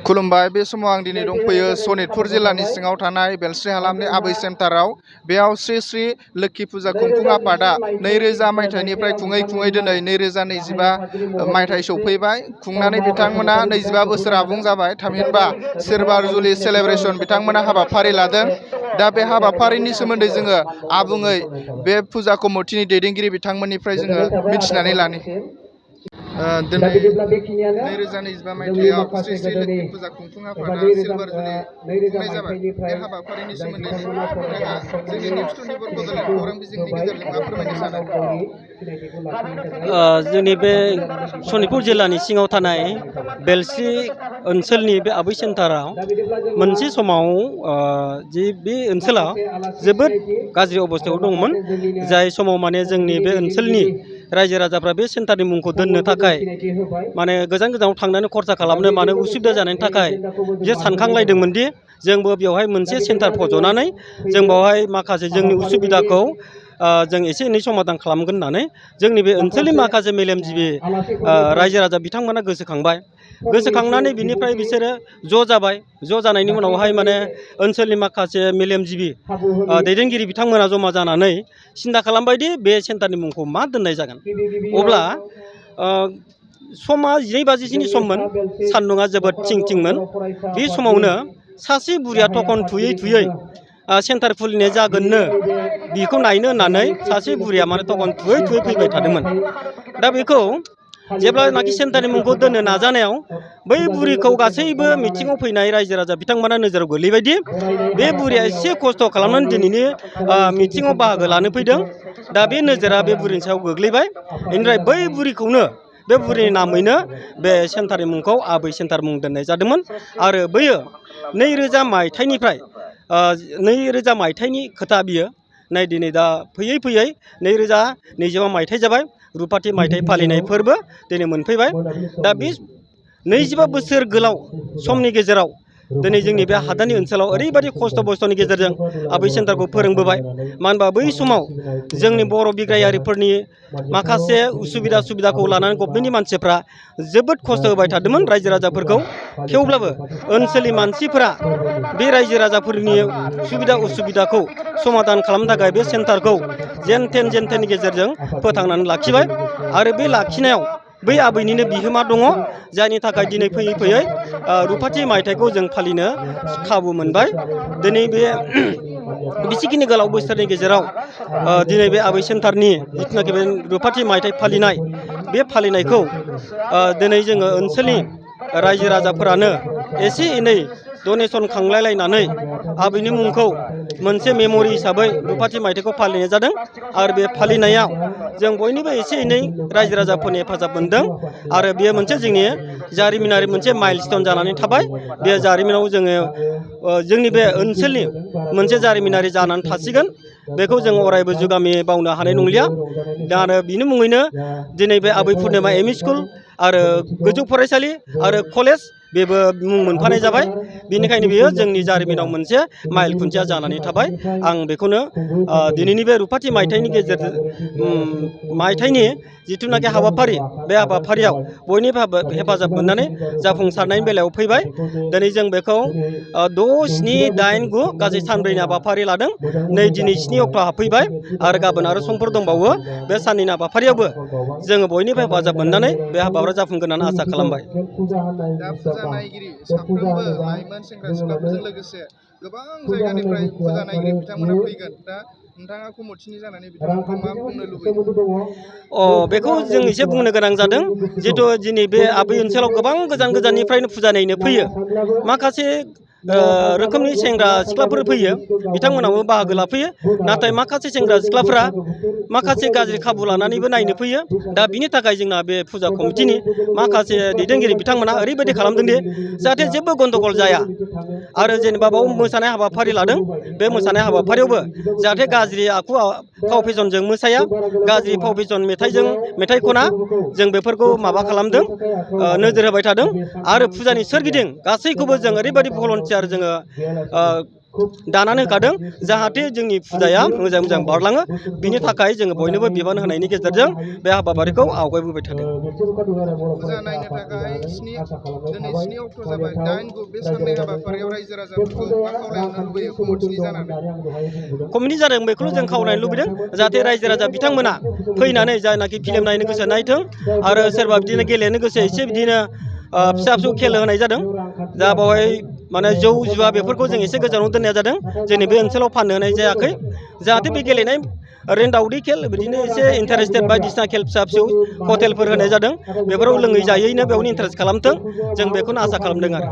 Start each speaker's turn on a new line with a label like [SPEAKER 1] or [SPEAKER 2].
[SPEAKER 1] खुलुमबाय। बे समाव आं दिनै दंफैयो सनितपुर जिल्लानि सिङाव थानाय बेलस्रि हालामनि आबै सेन्टाराव। बेयाव श्री श्री लोक्षि फुजा खुंफुं आफादा 2000 मायथाइनिफ्राय खुङै खुङै दिनै 2025 मायथाइ सौफैबाय। खुंनानै बिथांमोना 25 बोसोर आबुं जाबाय। थामहिनबा सिलभार जुबलि सेलेब्रेसन बिथांमोना हाबाफारि लादों। दा बे हाबाफारिनि सोमोन्दै जोङो आबुङै बे फुजा कमिटिनि दैदेनगिरि बिथांमोननिफ्राय जोङो मिथिनानै लानि। दिनै 2025 मायथाइयाव श्री श्री लोक्षि फुजा खुंफुं आफादा सिलभार जुबलि खुंफुंनाय जाबाय। बे हाबाफारिनि सोमोन्दै नोंथाङा जोंनि निउस 24 बड'लेण्ड खौरां बिजोंनि गेजेरजों मा फोरमायनो सानो?
[SPEAKER 2] जोंनि बे सनितपुर जिल्लानि सिङाव थानाय बेलस्रि ओनसोलनि बे आबै सेन्टाराव मोनसे समाव जि बे ओनसोला जोबोद गाज्रि अबस्थायाव दंमोन। जाय समाव माने जोंनि बे ओनसोलनि रायजो राजाफ्रा बे सेन्टारनि मुंखौ दोननो थाखाय माने गोजान गोजानाव थांनानै खरसा खालामनो मानो उसुबिदा जानायनि थाखाय बियो सानखांलायदोंमोन दि जोंबो बेवहाय मोनसे सेन्टार फज'नानै जों बेवहाय माखासे जोंनि उसुबिदाखौ जों एसे एनै समाधान खालामगोन होननानै जोंनि बे ओनसोलनि माखासे मेलेमजिबि रायजो राजा बिथांमोना गोसोखांबाय। गोसोखांनानै बिनिफ्राय बिसोरो ज' जाबाय। ज' जानायनि उनावहाय माने ओनसोलनि माखासे मेलेमजिबि दैदेनगिरि बिथांमोना जमा जानानै सिन्था खालामबायदि बे सेन्टारनि मुंखौ मा दोननाय जागोन। अब्ला समा 12 बाजिसोनि सममोन। सान्दुङा जोबोद थिं थिंमोन। बे समावनो सासे बुरिया थखन थुयै थुयै सेन्टार खुलिनाय जागोननो बेखौ नायनो होननानै सासे बुरिया माने थखन थुयै थुयै फैबाय थादोंमोन। दा बेखौ जेब्लानाखि सेन्टारनि मुंखौ दोननो नाजानायाव बै बुरिखौ गासैबो मिथिङाव फैनाय रायजो राजा बिथांमोना नोजोराव गोलैबायदि बे बुरिया एसे खस्थ' खालामनानै दिनैनि मिथिङाव बाहागो लानो फैदों। दा बे नोजोरा बे बुरिनि सायाव गोग्लैबाय। बेनिफ्राय बै बुरिखौनो बे बुरिनि नामैनो बे सेन्टारनि मुंखौ आबै सेन्टार मुं दोननाय जादोंमोन। आरो बैयो 2000 मायथाइनिफ्राय 2000 मायथाइनि खोथा बियो। नै दिनै दा फैयै फैयै 2025 मायथाइ जाबाय। रुपाथि मायथाइ फालिनाय फोरबो दिनै मोनफैबाय। दा बे 25 बोसोर गोलाव समनि गेजेराव दिनै जोंनि बे हादाननि ओनसोलाव ओरैबायदि खस्थ' बस्थ'नि गेजेरजों आबै सेन्टारखौ फोरोंबोबाय। मानो होनबा बै समाव जोंनि बर' बिग्रायारिफोरनि माखासे उसुबिदा सुबिदाखौ लानानै गभमेन्टनि मानसिफ्रा जोबोद खस्थ' होबाय थादोंमोन रायजो राजाफोरखौ। थेवब्लाबो ओनसोलनि मानसिफोरा बे रायजो राजाफोरनि सुबिदा उसुबिदाखौ समाधान खालामनो थाखाय बे सेन्टारखौ जेन थेननि गेजेरजों फोथांनानै लाखिबाय। आरो बे लाखिनायाव बै आबैनिनो बिहोमा दङ। जायनि थाखाय दिनै फैयै फैयै रुपाथि मायथाइखौ जों फालिनो खाबु मोनबाय। दिनै बे बिसिखिनि गोलाव बोसोरनि गेजेराव दिनै बे आबै सेन्टारनि जिथुनाखि बे रुपाथि मायथाइ फालिनाय बे फालिनायखौ दिनै जोङो ओनसोलनि रायजो राजाफोरानो एसे एनै डनेसन खांलायलायनानै आबैनि मुंखौ मोनसे मेम'रि हिसाबै रुपाथि मायथाइखौ फालिनाय जादों। आरो बे फालिनायाव जों बयनिबो एसे एनै रायजो राजाफोरनि हेफाजाब मोनदों। आरो बेयो मोनसे जोंनि जारिमिनारि मोनसे माइलस्टन जानानै थाबाय। बे जारिमिनाव जोङो जोंनि बे ओनसोलनि मोनसे जारिमिनारि जानानै थासिगोन। बेखौ जों अरायबो जुगामि बावनो हानाय नंलिया। दा आरो बिनि मुङैनो दिनै बे आबै पुर्निमा एमइ स्कुल आरो गोजौ फरायसालि आरो कलेज बेबो मुं मोनफानाय जाबाय। बेनिखायनो बेयो जोंनि जारिमिनाव मोनसे माइल खुन्थिया जानानै थाबाय। आं बेखौनो दिनैनि बे रुपाथि मायथाइनि गेजेरजों मायथाइनि जिथुनाखि हाबाफारि बे हाबाफारियाव बयनिबो हेफाजाब मोननानै जाफुंसारनायनि बेलायाव फैबाय। दिनै जों बेखौ 6, 7, 8, 9 गासै सानब्रैनि हाबाफारि लादों। नै दिनै 7 अक्ट' हाबफैबाय आरो गाबोन आरो समफोर दंबावो। बे साननैनि हाबाफारियावबो जोङो बयनिबो हेफाजाब मोननानै बे हाबाफारिया जाफुंगोन होननानै आसा खालामबाय।
[SPEAKER 1] दा फुजा नायगिरि साफ्रोमबो लाइमोन सेंग्रा सिख्लाफोरजों लोगोसे गोबां जायगानिफ्राय फुजा नायगिरि बिथांमोना फैगोन। दा नोंथाङा कमिटिनि जानानै बिथांमोनखौ मा बुंनो लुबैयो?
[SPEAKER 2] बेखौ जों एसे बुंनो गोनां जादों। जिहेथु दिनै बे आबै ओनसोलाव गोबां गोजान गोजाननिफ्रायनो फुजा नायनो फैयो। माखासे रोखोमनि सेंग्रा सिख्लाफोर फैयो। बिथांमोनाबो बाहागो लाफैयो। नाथाय माखासे सेंग्रा सिख्लाफोरा माखासे गाज्रि खाबु लानानैबो नायनो फैयो। दा बिनि थाखाय जोंना बे फुजा कमिटिनि माखासे दैदेनगिरि बिथांमोना ओरैबायदि खालामदों दि जाहाथे जेबो गन्दगल जाया। आरो जेनेबा बाव मोसानाय हाबाफारि लादों। बे मोसानाय हाबाफारियावबो जाहाथे गाज्रि आखु फाव फेसनजों मोसाया, गाज्रि फाव फेसन मेथाइ खना, जों बेफोरखौ माबा खालामदों, नोजोर होबाय थादों। आरो फुजानि सोरगिदिं गासैखौबो जों ओरैबायदि भलन्टियार जोङो दानानै होखादों जाहाथे जोंनि फुजाया मोजां मोजां बारलाङो बिनि थाखाय जोङो बयनोबो बिबान होनायनि गेजेरजों बे हाबाफारिखौ आवगायबोबाय थादों।
[SPEAKER 1] फुजा नायनो थाखाय दिनै 7 अक्ट' जाबाय 8 बे साननै हाबाफारियाव रायजो राजाफोरखौ मा खावलायनो लुबैयो कमिटिनि जानानै?
[SPEAKER 2] कमिटि जादों बेखौल' जों खावलायनो लुबैदों जाहाथे रायजो राजा बिथांमोना फैनानै जायनाखि फिल्म नायनो गोसो नायथों आरो सोरबा बिदिनो गेलेनो गोसो एसे बिदिनो फिसा फिसौ खेल होनाय जादों दा बेवहाय माने जौ जुवा बेफोरखौ जों एसे गोजानाव दोननाय जादों जोंनि बे ओनसोलाव फाननो होनाय जायाखै जाहाथे बे गेलेनाय ओरैनो दावदै खेल बिदिनो एसे इन्टारेस्टेड बायदिसिना खेल फिसा फिसौ हटेलफोर होनाय जादों बेफोराव लोङै जायैनो बेयावनो इन्टारेस्ट खालामथों जों बेखौनो आसा खालामदों आरो।